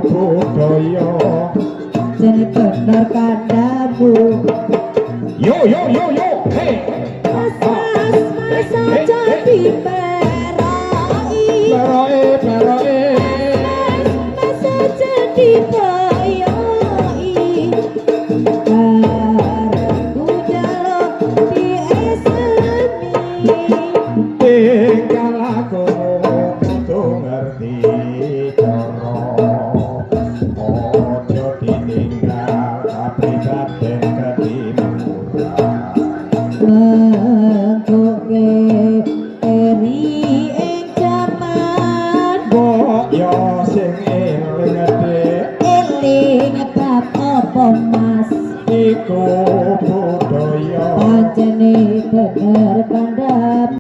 budaya. Jane bener kandhamu. Yo yo yo yo, hey. Mas, mas, mas, aja diperoki. Peroke, peroke. Mas, mas, aja diperoki. Karepku njaluk diesemi. Tingkah lakumu kudu ngerti cara, aja ditinggal kapribaden ketimuran. Mengkoke eri ing jaman. Mbok yo sing eling, Dik. Eling bab apa, Mas? Iku budaya. Pancene bener kandhamu.